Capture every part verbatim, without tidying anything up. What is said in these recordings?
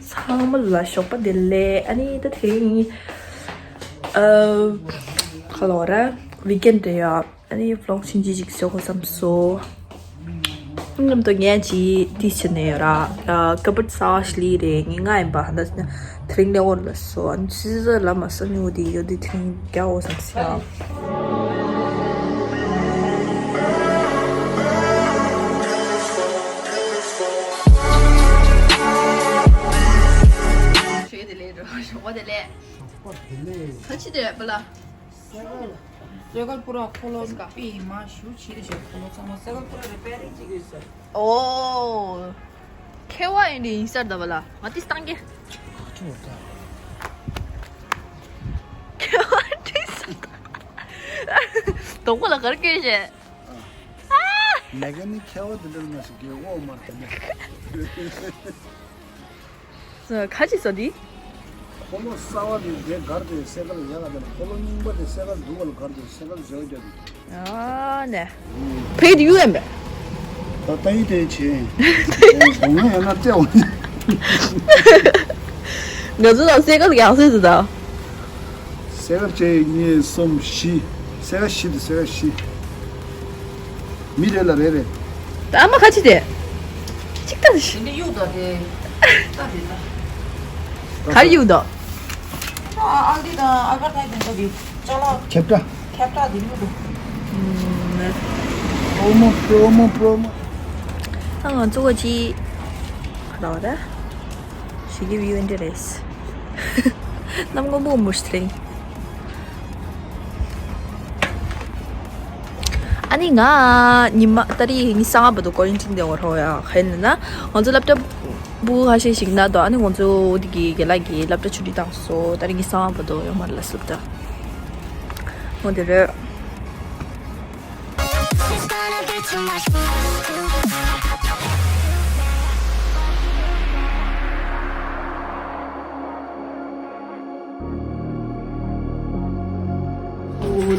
ཚང་མ་ལ་ཞོགས་པ་བདེ་ལེགས། ཨ་ནི་ད་དེ་རིང་ཨ་ག་ལོ་ར་ཝིག་ཨེན་རེད་ཡ། ཨ་ནི་བི་ལོག་ཆུང་ཆུང་ཅིག་བཟོ་དགོས་བསམ་སོང་། མཉམ་དུ་ངས་ཅིག་དེ་བྱས་ནས་ཡོད་ར། ཀ་པར་གསར་པ་ཞིག་ལས་རེད། ངས་ང་ཡིན་པ་ཧ་ད་དེ་རིང་ལས་འོར་ལ་སོ། ཨ་ནི་ཆུ་ཚོད་ལ་མ་སོ་ཉུ་དེ་ཡོད་དེ་དེ་རིང་རྒྱག་འོ་བསམ་སོང་། ཞོགས་པ་བདེ་ལེགས། ག་ཅི་དེ་རེད་པ་ལ། སེ་གལ་པུ་ར་ཁོ་ལོ་པི་མ་ཞུ་ཆི་རེ་ཞོ་ཁོ་ལོ་ཚང་མ་སེ་གལ་པུ་ར་རེ་པེ་རིང་ཅིག་ཡོད་ས། ཨོ། ཁེ་བ་ཨིན་དི་ཨིན་སར་ད་བ་ལ་ང་ཏི་སྟང་གེ། ཁེ་བ་ཏི་སར་ད། དོག་པོ་ལ་གར་སྐྱོད་བྱས། མེ་ག་ནི་ཁེ་བ་དེ་འདྲ་མ་ཞིག་གི་འོ་མ་དེ་ནི། ཁ་ཅིག་ཟ་དི། ཁོ་ལོ་གསར་བ་དེ་དེ་གར་དེ་སེ་གལ་ཡག་ག་དེ་ན་ཁོ་ལོ་རྙིང་པ་དེ་སེ་གལ་སྡུག་ག་ལ་གར་དེ་སེ་གལ་བཟོ་རྒྱུ་དེ། ཨ་ནེ། ཕེད་ཡུ་ཨེམ་རེད། ད་ལྟ་ཡི་དེ་ཆེ། དོང་ཡང་ན་བཙལ་བ། ང་ཚོ་ལ་སེ་གལ་ཡག་སེ་ཟི་ད། སེ་གལ་ཆེ་གཉིས་གསུམ་བཞི། སེ་གལ་བཞི་དེ་སེ་གལ་བཞི། མི་རེ་ལ་རེ་རེ། ད་ཨ་མ་ཁ་ཅི་དེ། ཅིག་ཏང་ཤི། འདི་ཡུག་དང་དེ། ལྟ་དེ་ལྟ། གར་ཡུག་དང་། ཨ་ཨ་འདི་དང་ཨ་གར་ཐའི་དེ་ཚོ་གི་ཅ་ལག་ཁྱབ་བསྒྲགས། ཁྱབ་བསྒྲགས་འདི་ཡུག་དང་། ཨོ་མོ་པྲོ་མོ་པྲོ་མོ། ཨ་ང་ཚོ་ག་ཅི། ཁ་ལ་བ་ད། ཞི་གི་བི་ཡུ་ཨེན་ཏི་རེས། གནམ་སྔོན་པོ་མུ་ཤི་ཐིང་། ཨ་ནི་ང་ཉི་མ་ཏ་རིག་ཉི་ཤུ་རྩ་ལྔ་བར་དུ་ཀོ་རན་ཊིན་དེ་འོ་རོ་ཡ་ཧེ་ན་ན་ང་ཚོ་སློབ་གྲྭ་བུ་ཁ་ཤས་ཤིག་ན་དོ། ཨ་ནི་ང་ཚོ་འདི་གི་རྒན་ལགས་ཀྱི་སློབ་གྲྭ་ཆུ་ཊི་བཏང་སོ། ཏ་རིག་ཉི་ཤུ་རྩ་ལྔ་བར་དུ་ཡོང་མ་རེད་ལ་སློབ་གྲྭ་འོ་དེ་རེད།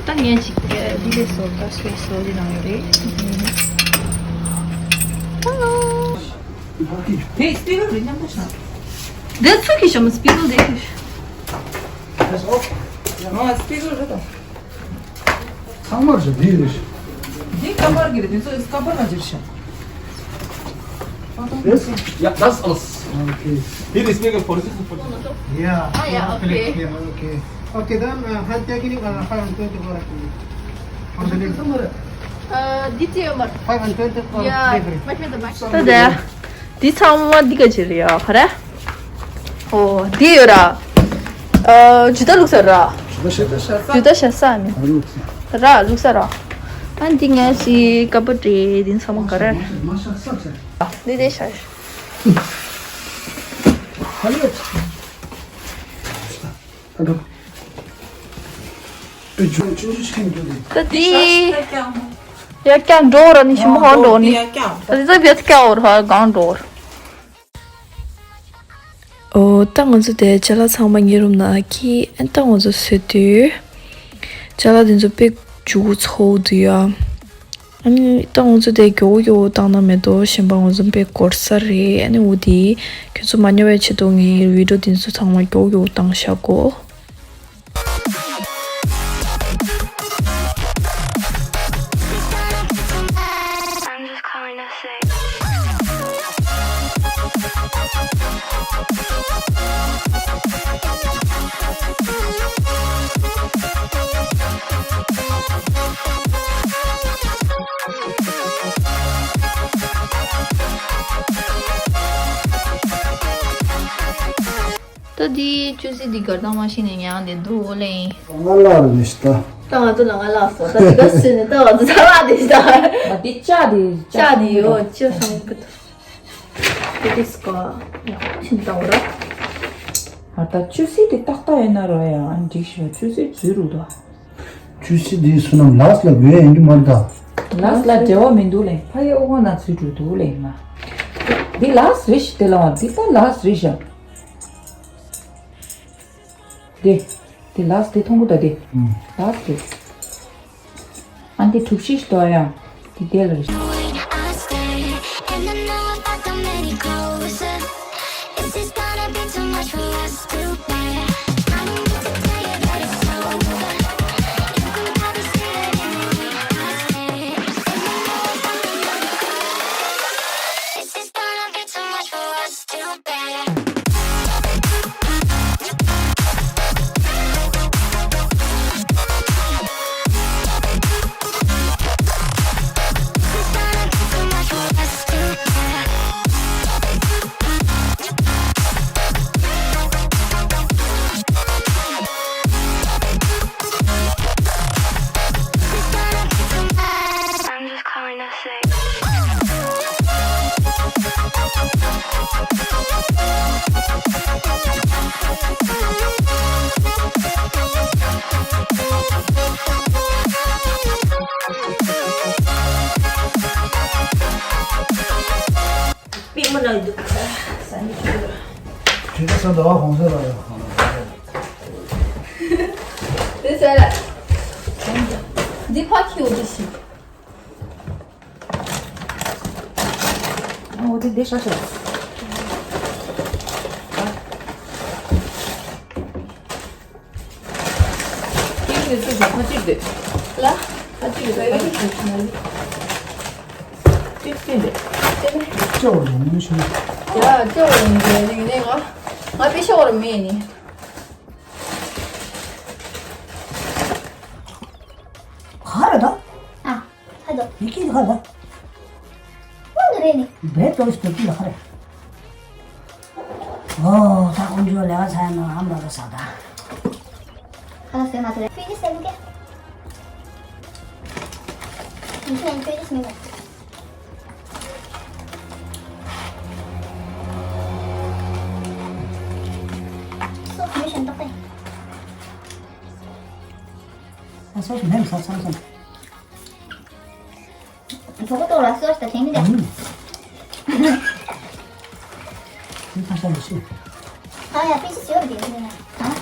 ད་ངས་ཅིག་འདི་ལས་སོ་ད་སོ་སོ་འདི་ནང་ཡོད་རེད། དེ་སྤི་ཀར་རེད་མཉམ་དུ་ཆགས། འདི་ཚུགས་ཀྱི་ཤམ་སྤི་ཀར་འདི། ཨ་སྤི་ཀར་རེད་ད། ཚང་མར་ཞིག་འདི་རེད། འདི་ཀ་པར་གྱི་རེད། འདི་ཚོ་ཀ་པར་ལ་འཇིར་ཤག This? Yeah, that's us. Okay. Here is speaker for this. Yeah. Ah, yeah, okay. Yeah, okay. Okay, then, uh, hand taking, uh, five hundred twenty for actually. On the list. Uh, detail, but five hundred twenty for yeah, delivery. Five hundred, five hundred. ད་དེ། འདི་ཚང་མ་འདི་ག་ཅི་རེད་ཡ་ག་རེ། ཨོ་འདི་ཡོད་ར། ཨ་ཇུ་ཏ་བླུགས་ས་ར། ཇུ་ཏ་ཤ་ས་ནི། ར་བླུགས་ས་ར། ཨ་འདི་ངས་ཅིག་ཀ་པར་རེད། འདི་ཚང་མ་ག་རེ། འདི་དེ་ཤ། ད་འདི། ཡ་ཀྱང་འགྲོ་ར་ནི་ཞིམ་པོ་ཧང་འགྲོ་ནི། ད་འདི་ཚོ་བེད་ཀྱང་འོར་ཧ་གང་འགྲོ། ཨོ་ད་ང་ཚོ་དེ་ཅ་ལག་ཚང་མ་ཉེ་རུམ་ནང་ཁྱི་ཨན་ད་ང་ཚོ་བཟོས་དུས། ཅ་ལག་དེ་ཚོ་དཔེ་མཇུག་ཚོགས་འདུག་ཡ། ཨ་ནི་ད་ང་ཚོ་དེ་མགྱོགས་མགྱོགས་བཏང་ན་མེད་དོ་གཞན་པ་ང་ཚོ་དཔེ་འགོར་ས་རེད། ཨ་ནི་འུ་དེ་ཁྱོད་ཚོ་མ་ཉོ་བའི་ཆེད་དུ་ངའི་བི་ཌིའོ་དེ་ཚོ་ཚང་མ་མགྱོགས་མགྱོགས་བཏང་བཞག་གོ། ད་འདི་ཅུ་སི་འདི་གར་དང་མ་ཤེས་ནས་ཉང་དེ་འདུག་ལེ། ང་ལ་རེ་ཤི་ད། ད་ང་ཚོ་ལ་ང་ལ་སོ་ད་འདི་ག་སུ་ནས་ད་ང་ཚོ་ཚ་བ་དེ་ཤི་ད། ང་འདི་ལྕགས་དེ་ལྕགས་དེ་ཡོད་ཅི་སང་གི་ད། དེ་དེ་སྐོ་ཡག་པོ་ཤིན་ད་འོ་ར། ང་ད་ཅུ་སི་དེ་ཏག་ཏག་ཡིན་ན་རོ་ཡ་འགྲིག་ཤི་ཅུ་སི་འཛུལ་རུ་ད། ཅུ་སི་དེ་སུ་ནམ་ལགས་ལ་དགོས་ཡ་ཡིན་གྱི་མ་རེད་ད། ལགས་ལ་འབྲེལ་བ་མི་འདུག་ལེ། ཕ་ཡི་ཨོ་ཝན་ན་ཚུད་འགྲོ་འདུག་ལེ་ང་། འདི་ལགས་རེད་ཤི་དེ་ལ་བ་འདི་ད་ལགས་རེད་ཤག་དེ། དེ་ལགས་དེ་མཐོང་གི་ད་དེ། ལགས་དེ། ཨ་འདི་གྲུ་བཞི་ཞིག་འདུག་ཡ། དེ་དེ་ལ་རེད་ཤག When I stay in the know about the many closer. Is this gonna be དེ་ཚོ་འདྲ་བ་གོང་ས་ལ་ཡོད། དེ་ཟེར་ལ། འདི་ཕ་ཁྱི་འོ་དེ་ཞིག་འོ་དེ་འདི་ཤ་ཤ། ཏིག་ཙི་ཙི་ཁ་ཅིག་འདི། ལ། ཁ་ཅིག་འདི། ཏིག་ཙི་འདི། ཅོ་ཡོང་མི་ཤེས། ཡ་ཅོ་ཡོང་འདི་ནི་ནི་ང་ང་པེ་ཤོར་མེད་ནི། ག་རེ་ད། ཨ། ཧ་དོ། མི་སྐྱིད་ག་རེ་ད། དངོས་འདུག་རེད་ནི། བེད་ཏོ་ཞིག་ཏུ་ལ་ག་རེ། ཨོ་ད་དཀོན་མཆོག་ལས་ཀ་ཚར་ན་ཨམ་ལ་ལ་ཟ་ད། ཁ་ལག་བཟོས་མ་ཐུབ་རེད། ཕི་ཇི་སེམས་ཀྱི། ཡིན་ཕི་ཇི་མིན་པ། སོ་ཁ་མི་ཤེས་ཏོག་ཏེ། ཨ་སོ་ཞིག་མེད་ས་ཚང་ཚང་། གྲོད་ཁོག་ལྟོགས་ལ་སོ་ཞིག་དང་དྲན་གི་འདུག་ཨ་ཡ་ཕི་ཇི་ཞོར་དེ་ཡིན་ན། ཨ།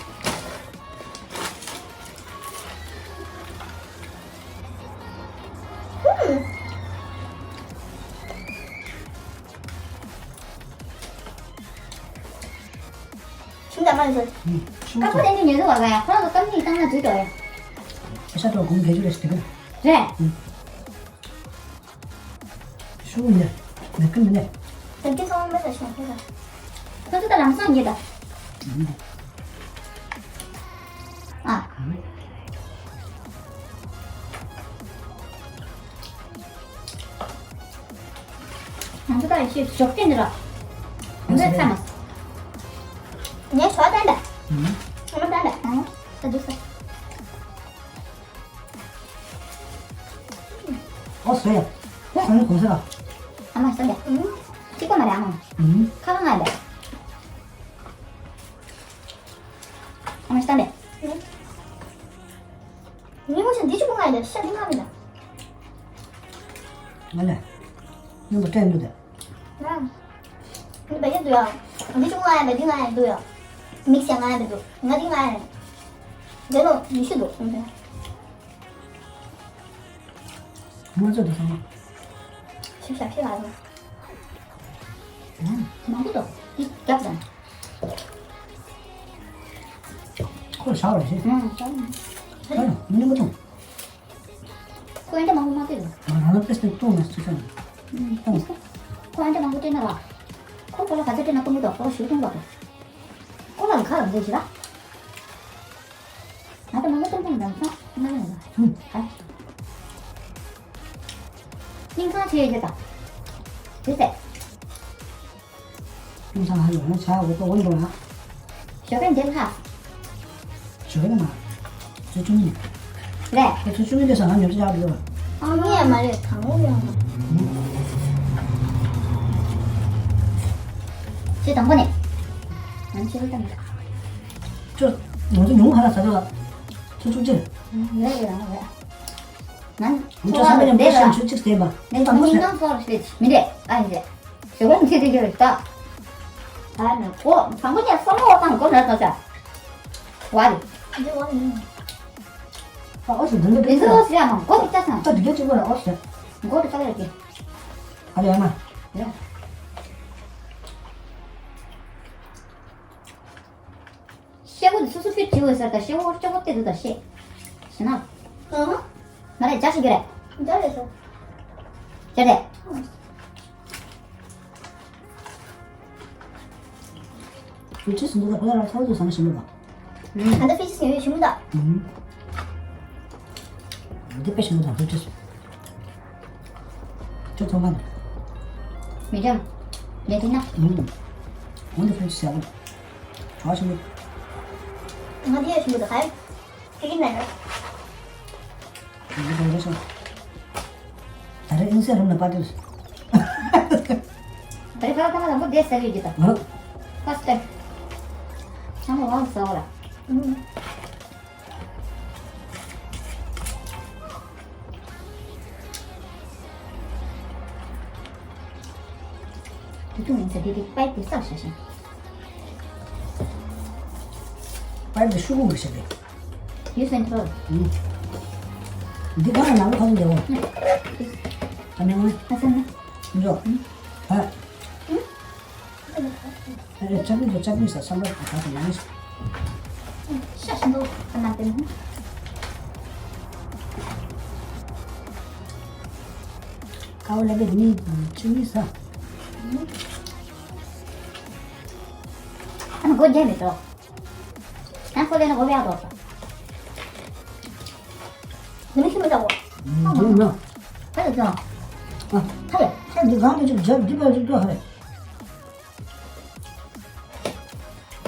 ཁྱིམ་དང་མ་ཡིན་ཟེར། ཁྱིམ་ཀ་ཁོ་དེ་ནི་ཉོས་འདུག་བ། ཁོ་རང་གི་ཀམ་ནི་བཏང་ན་འཇུས་འགྲོ་ཡ། ཁ་ཤ་ཏོག་གུང་བརྒྱད་ཅུ་རེ་ཞིག་དེ་ག་རེད། ཤུ་ནེ་ནེ་ཀི་ནེ། དེ་ཚོ་མེད་ལ་ཤོང་ཁོ་ལ། ཁོ་ཚོ་ད་ལམ་སང་ཉེ་ད། ཨ། ང་ཚོ་ད་ཡེ་ཤེས་ཞོགས་ཀྱི་འདི་ར། འདི་ཚ་མ། ངས་ཞོགས་བསྟན་པས། ཨ་མ་བསྟན་པས། ཨ། ད་འདུག་ས། ཨོ་སོ་ཡ། ཨོ་སོ་ནི་གོ་ས་ར། ཨ་མ་སོ་ཡ། གཅིག་པ་མ་རེད་ཨ་མ། ཁ་ཁ་ང་ཡ་ལེ། ཨ་མ་སྟན་པས། ཉིན་མོ་ཞིག་འདི་ཅི་མོ་ང་ཡ་ཤ་འདི་ང་མི་ལ། ང་ལ། ཉིན་མོ་སྟན་འདུག་ད། ང་། འདི་བས་ཡ་འདུག་ཡ། འདི་ཅི་མོ་ང་ཡ་འདི་ང་ཡ་འདུག་ཡ། མིག་ཤ་ང་ཡ་འདུག་ང་འདི་ང་ཡ། འདི་ནོ་ཉི་ཤུ་འདུག་ང་ཚོ་འདི་སོང་། ཤ་ཤ་ཤ་ལ་ཡ། མང་པོ་འདུག་འདི་རྒྱབ་དང་། ཁོ་ཞག་ལ་ཤེས། ཨང་། ཞག་ལ། ཨ་ཡ་མི་མ་ཐོང་། ཁོ་ཨེ་འདྲ་མང་པོ་མ་སྟེར་རོ། ང་རང་ལ་ཏེ་སྟེ་བཏུང་ན་སུ་ཆོག་ནི། ཁོ་ཨེ་འདྲ་མང་པོ་སྟེར་ན་ར། ཁོ་ཁོ་ལ་ག་ཚོད་སྟེར་ན་ཁོ་མི་འདུག་ཁོ་ཞུ་གཏོང་བ་ཁོ། ཁོ་ལ་ཁ་ལ་མཛེས་ཤི་ར། ང་ད་མང་པོ་སྟོང་སྟོང་འདང་ཚང་མ་ཡོང་ལ། ཧུམ། ཨ། སྙིང་ཁང་ཆེ་ཡོད་ད། དེ་ཚེ། ཀུན་བཟང་ཧ་ལོ་ན་ཆ་འོ་ཏོ་འོ་འགྲོ་ན། ཞོགས་པ་འདིར་ལྷག་ཞོགས་པ་མ། ཚོ་ཆུང་ནི། རེད། ཁོ་ཚོ་ཆུང་ནི་དེ་སང་ང་ཉོ་ཚོ་ཡག་འགྲོ། ཨ་ངས་མ་རེད་དང་པོ་ཡོང་། ཚེ་དང་པོ་ནས། ང་ཚོ་ལྟ་མི་ཁྱོད་ང་ཚོ་ཉུང་ཧ་ལ་ས་ཚོ་ལ། ཚོ་ཆུང་ཆེ། རེད་རེད་རང་རེད། ང་ཚོ་ཚོ་བསམ་པ་ཡང་འདས་ཤིང་ཆུ་གཅིག་བསྡད་པ། ངས་དང་པོ་ཟེར། མི་འདས་ཨ་ཡིན་རེད། ཞོགས་པ་འདི་དེ་གྱུར་ད། ད་ནི་གོ་དང་པོ་ཉལ་སོང་ངོ་དང་གོ་ནར་དང་ཟེར། བ་རེད། འདི་བ་ཡིན། ཨོ་ཞིག་འདི་འདྲ་འདི་ཚོ་ཟེར་ཡ་མ་གོ་གི་ལྟ་སང་། ད་འདི་ག་ཅིག་བ་ལ་ཨོ་ཞིག་མགོ་དུ་ལྟ་ཡ་གི། ཨ་ལེ་ཨ་མ། ཡ། ཤེལ་སྒོ་འདི་སོ་སོ་ཕུད་བྲིས་འོས་ཟེར་ད་ཤེལ་སྒོ་ལྕོག་པོ་བལྟས་འདུག་ད་ཤེས། ཞེ་ན། ཨ་ཧ། མ་རེད་འཇའ་ཞིག་གི་རེད། འཇའ་རེད་ཤག་འཇའ་རེད། ཕུད་བྲིས་སུ་འདུག་ད་ཁོ་ལ་ར་ཚ་བོ་དུ་ཟ་ན་ཞིམ་པོ་དང་། ཨ་ད་ཕུད་བྲིས་ཡོད་ཞིམ་པོ་དང་། འདི་དཔེ་ཞིམ་པོ་དང་ཕུད་བྲིས་སུ། ཁྱོད་ཚོང་ཁང་ནས། མི་འགྲམ། ལས་དེ་ན། ཨུམ། འོན་ཏེ་ཁྱོད་ཚོ་ཟ་གི། གྲོགས་ཆེན་པོ། ང་དེ་ཡ་ཆེན་པོ་དང་ཧའི། ཁྱེད་ཀྱི་ནས། ང་དེ་གང་འདྲ་སོང་། ད་རེས་ཨིན་སེ་རུམ་ལ་པར་ཏི་རེད། ད་རེས་ཕ་ལ་ཐ་མ་དང་པོ་དེ་ཟ་གི་ཡོད་ཀྱི་ད། ཨ། ཧྥ་སི་ཊི་ཊའིམ། ཚང་མ་ཝའོ་ཟ་བ་ལ། ཨུམ། དེ་ཐུང་ཡིན་ས་དེ་དེ་པའི་དེ་ས་ཞ་ཞིང་། པར་འདི་ཤུ་གུ་མི་ཤེས་པས། ཡུ་སེན་ཁྲོ། འདི་གང་ལ་ནང་ལ་ཁ་ཚོན་རྒྱག་འོང་། ཁ་ནས་འོང་། ཁ་ཚོན་ན། འཇོག་ཧ། ཨེ་ཅག་མི་འདུག་ཅག་མི་ས་བསམ་པ་ག་ཚོད་མང་ཤག་ཤ་ཞིམ་པོ་ཁ་ན་དེ་ནི། ཁ་བ་ལ་བའི་མི་ཅི་མི་ས། ཨ་ན་སྒོ་རྒྱབ་མི་འགྲོ། ཨ་ཁོ་ལས་ན་སྒོ་བའི་ཨ་འགྲོ་ས། ནི་མི་ཤི་མི་འདྲ་བོ། འདི་ན། ཧ་ལས་ཙང་། ཨ། ཧ་ལས། ཧ་འདི་གང་དུ་ཅིག་རྒྱབ་འདི་པ་ཅིག་ཏུ་ཧ་ལས།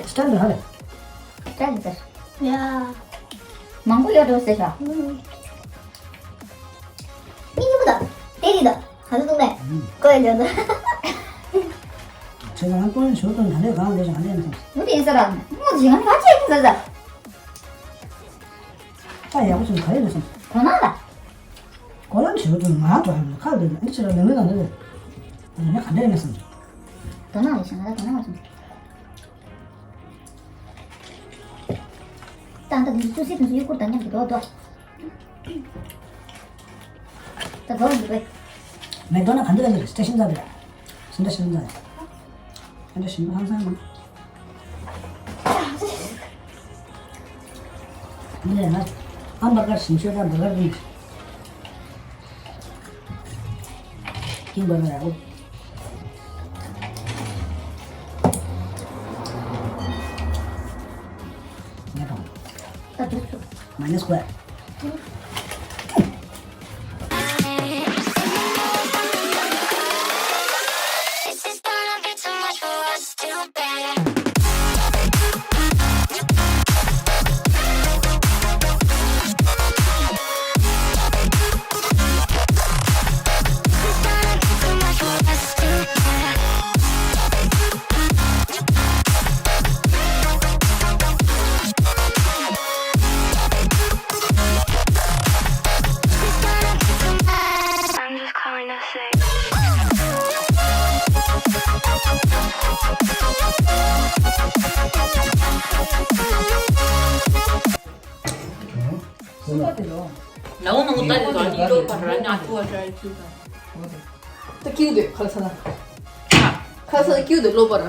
སི་ཊལ་འདི་ཧ་ལས། སི་ཊལ་འདི་ཟེར། ཡ། མང་པོ་ཡོད་འགྲོ་ཟེར་ཤག་མི་ཉིན་མོ་ད། དེ་རིགས་ད། ག་ཚོད་འདུག་ནས། ཀོ་ཡ་ལེ་ད། ཁྱེད་རང་ཀོ་ཡ་ཞོར་དུ་ག་ལེ་གང་ལེ་གང་ལེ་ན་སོང་། མི་དེ་ཡིན་ས་ར། མོ་ཇི་ང་ག་ཅི་ཡིན་ས་ས། ད་ཡག་པོ་བྱུང་ག་ཡིན་ན་སོང་། གོ་ན་ད། གོ་ལ་ཞོར་དུ་ང་འགྲོ་ཡ་མོ་ཁ་ལེ་ན་ཨི་ཕྱི་ར་ལེ་ངོས་ལ་ལེ་ལེ། ང་ག་ལེ་ན་སོང་། དོ་ན་ལེ་ཤ་ང་ད་དོ་ན་ལེ་སོང་། ད་ད་འདི་ཚོ་སི་ཐུན་སི་ཡུ་གུར་དང་མཉམ་དུ་འགྲོ་འགྲོ། ད་འགྲོ་འདི་བས། མེག་དོ་ནལ་ག་འདི་ལ་ཡོད་རེད། སི་ཊེ་ཤན་ད་རེད། སི་ཊེ་ཤན་ད་རེད། སི་ཊེ་ཤན་ཧང་སང་མ། འདི་ལས་ན། ཨམ་བར་གར་ཞིམ་ཤོས་ད་བར་གར་གི། ཀིང་བར་གར་ཡག་པོ། ངས་དང་། ད་འདུག་ཚུགས། མ་ཉེས་དགོས། This is gonna be too much for us to bear. I'm just calling to say. ལའོ་མང་པོ་ལྟ་དེ་ཚོ་ཨ་ནི་ཡོད་པར་ར་ཉག་ཆུ་བ་ཤར་ཆུ་དང་། ད་ཀིའུ་དེ་ཁ་ལ་ས་ན། ཁ་ལ་ས་ན་ཀིའུ་དེ་ལོ་པར་ར།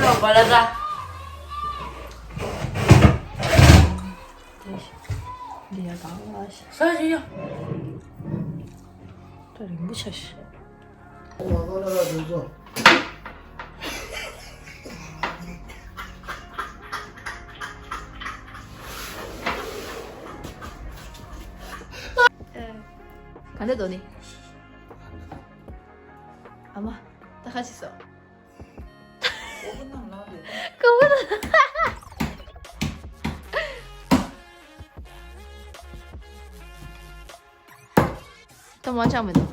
ལོ་པར་ར། འདི་ཡ་གང་ལ་ཤ་ཤ་ཡ། ད་རིང་པོ་ཆ་ཤ། ག་འདྲ་འདུག་ནི། ཨ་མ། ད་ཁ་ཅིག་སོ། ཀོ་བོ་ན། ད་མ་ཆགས་མི་འདུག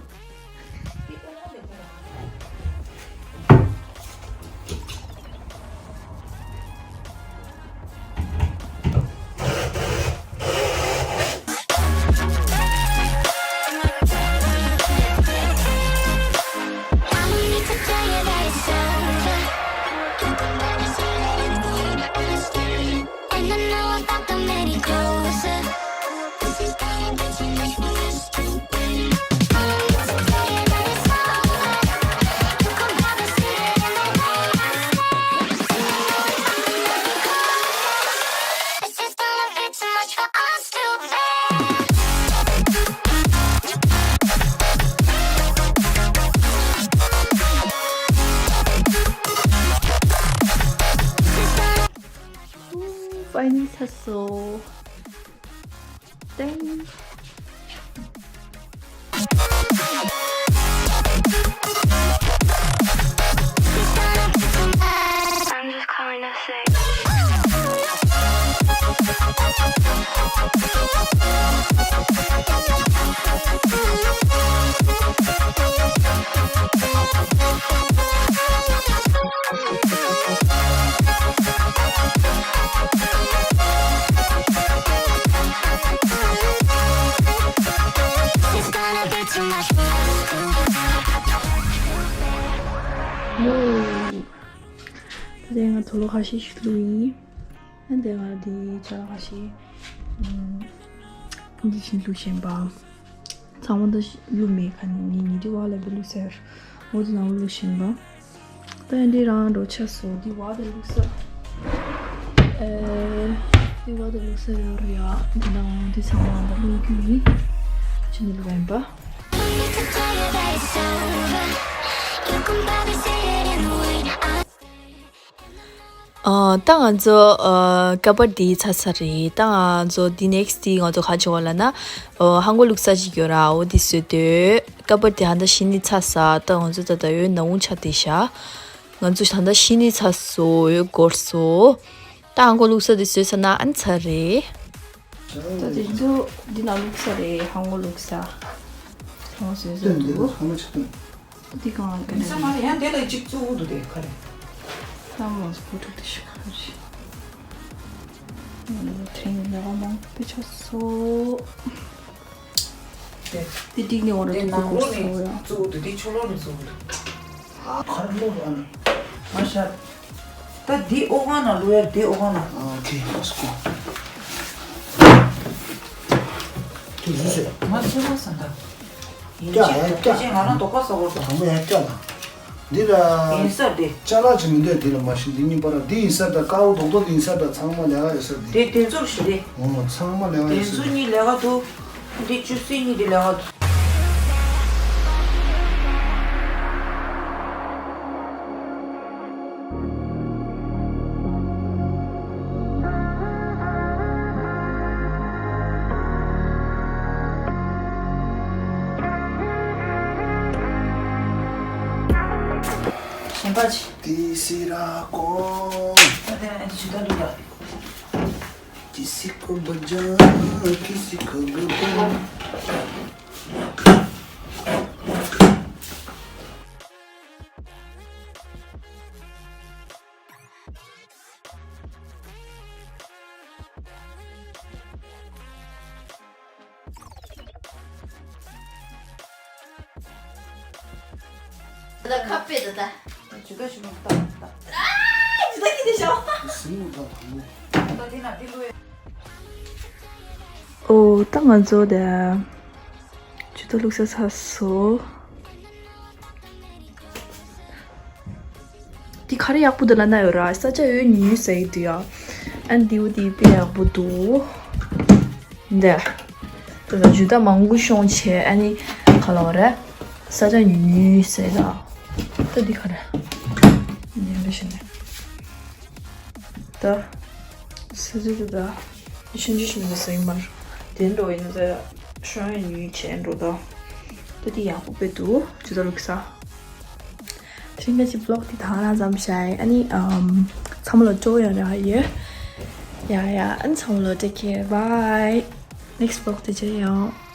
And I know I got them any closer. This is getting too much for us to bear. It's just gonna be too much for us to bear. ཕའི་ནལ་ཚར་སོང་། ཏེང་། I'm just calling to say. ད་ལྟ་ང་དུག་ལོག་ཁ་ཤས་ཤིག་བླུགས་ཡིན། ཨ་འདི་ང་འདི་ཅ་ལག་ཁ་ཤས་ཨམ་འདི་བཞིན་བླུགས་བཞིན་པ། ཚང་མ་ད་བླུགས་མེད་ཁ་ནས་ངས་ཉི་ཁྲི་བ་ལ་བླུགས་ཟེར། འོ་དེ་ནང་བླུགས་བཞིན་པ། ད་ཡང་འདི་རང་འགྲོ་ཆ་སོ་འདི་བ་དང་བླུགས་ས། ཨེ། འདི་བ་དང་བླུགས་ས་ཡོད་རེད་ཡ། འདི་ནང་འདི་ཚང་མ་ད་བླུགས་རྒྱུ་ཡིན། ཕྱི་ནས་བླུགས་པ་ཡིན་པ། ཨ། ད་ང་ཚོ་ཨ་ཀ་པར་འདི་ཚར་ཚར་རེད། ད་ང་ཚོ་འདི་ནེག་སི་འདི་ང་ཚོ་ག་བྱེད་དགོས་ལབ་ན། ཨ་ཧང་གོ་བླུགས་ས་ཅིག་ཡོད་ར། འོ་འདི་བཟོས་འདོད། ཀ་པར་འདི་ཧ་ད་ཤི་ནི་ཚར་ས། ད་ང་ཚོ་ད་ད་ཡོད་ན་འུ་ཆ་དེ་ཤ། ང་ཚོ་ད་ད་ཤི་ནི་ཚར་སོ་ཡོད་འགོར་སོ། ད་ཧང་གོ་བླུགས་ས་འདི་བཟོས་ཚར་ན་ཨ་ནི་ཚར་རེད། ད་དེ་ཚོ་འདི་ན་བླུགས་ས་རེད། ཧང་གོ་བླུགས་ས། ཚང་མ་བཟོས་ཚར་འདུག་ཧང་གོ་ཆགས་འདུག་འདི་གང་ལ་ཡིན་ས་མ་རེད། ཡང་དེ་ལ་གཅིག་བཙུགས་འདུག་དེ་ག་རེ། ལྷམ་མང་སུ་བུ་ཕྲུག་དེ་ཤི་ཁ་རེད། དེ་རིང་ལས་ཀ་མང་པོ་ཆགས་སོ། དེ་དེ་འགྲིག་ནས་འོ་ར་དེ་དེ་ནང་ལོགས་ནས་བཙུགས་འདུག་དེ་ཕྱི་ལོགས་ནས་བཙུགས་འདུག་ཨ་ཁར་ལོག་ཨ་ནི། མ་ཤར། ད་འདི་ཨོ་གང་ན་ལོ་ཡ་འདི་ཨོ་གང་ན། ཨ་ཨོ་ཁེ་ཨོ་ཁེ། དེ་རུ་ཟེར། ང་ཚོས་མ་ཟ་འདྲ། ཡིན་ཀྱག་ཡ་ཀྱག་ཅེས་ང་རང་དོགས་པ་ཟ་བར་དང་། དང་པོ་ཡ་ཀྱག་དང་། འདི་ལ་ཡིན་ས་རེད། ཅ་ལག་ཅིག་མི་འདུག་འདི་ལ་མ་གཞི་འདི་གཉིས་པ་ར་འདི་ཡིན་ས་ད་དཀར་པོ་རྡོག་རྡོག་འདི་ཡིན་ས་ད་ཚང་མ་ལས་ཀ་ཡོད་ས་འདི། དེ་དེ་ཚོར་ཞིག་རེད། འོ་ཚང་མ་ལས་ཀ་དེ་ཡོད་ས་ཚོ་འདི། གཉིས་ལས་ཀ་འདུག་འདི་བཅུ་གསུམ་གཉིས་འདི་ལས་ཀ་འདུག་གཞན་པ་ཅི། ཏི་སི་ར་ཀོ། ད་དེ་ནས་ཅི་ད་འདུག་ད། किसी को बजा, किसी को बजा। ད་ཁ་པེ་ད་ད། ཇུ་ད་ཞུ་མ་ད་ད། ཨ་ཇུ་ད་ཀི་དེ་ཤོ། སིང་མོ་ད་དང་མོ། ད་དེ་ན་དེ་ལོས། ཨོ་ད་ང་ཚོ་ད་ཇུ་ད་བླུགས་ས་ཚར་སོ། འདི་ག་རེ་ཡག་པོ་འདུག་ལབ་ན་ཡོད་ར། ས་ཆ་ཡོད་ཉུང་ཉུང་ཟེར་གྱི་འདུག་ཡ། ཨ་འདི་འོ་འདི་དཔེ་ཡག་པོ་འདུག་འདི། ད་ལྟ་ཇུ་ད་མང་པོ་ཤོང་བྱས་ཨ་ནི་ག་ལ་བ་རེད། ས་ཆ་ཉུང་ཉུང་ཟེར་ལ། ད་འདི་ག་རེ། འདི་འདྲ་ཞིག་ནས། ད། ས་ཆ་དེ་ད། ཆུང་ཆུང་ཞིག་མི་འདུག་ཟེར་གྱི་མ་རེད། དེ་འགྲོ་ཡིན་ན་ད། ཤོང་ཡ་ཉུང་བྱས་འགྲོ་ད། ད་འདི་ཡག་པོ་དཔེ་འདུག་ཇུ་ད་བླུགས་ས། དེ་རིང་གི་vlog འདི་ད་ག་རང་ཙམ་བྱས། ཨ་ནི་ཨམ། ཚང་མ་ལ་སྤྲོ་ཡོང་རེ་ཡོད། ཡ་ཡ། ཨ་ནི་ཚང་མ་ལ་take care, bye. Next vlog དེ་མཇལ་ཡོང་།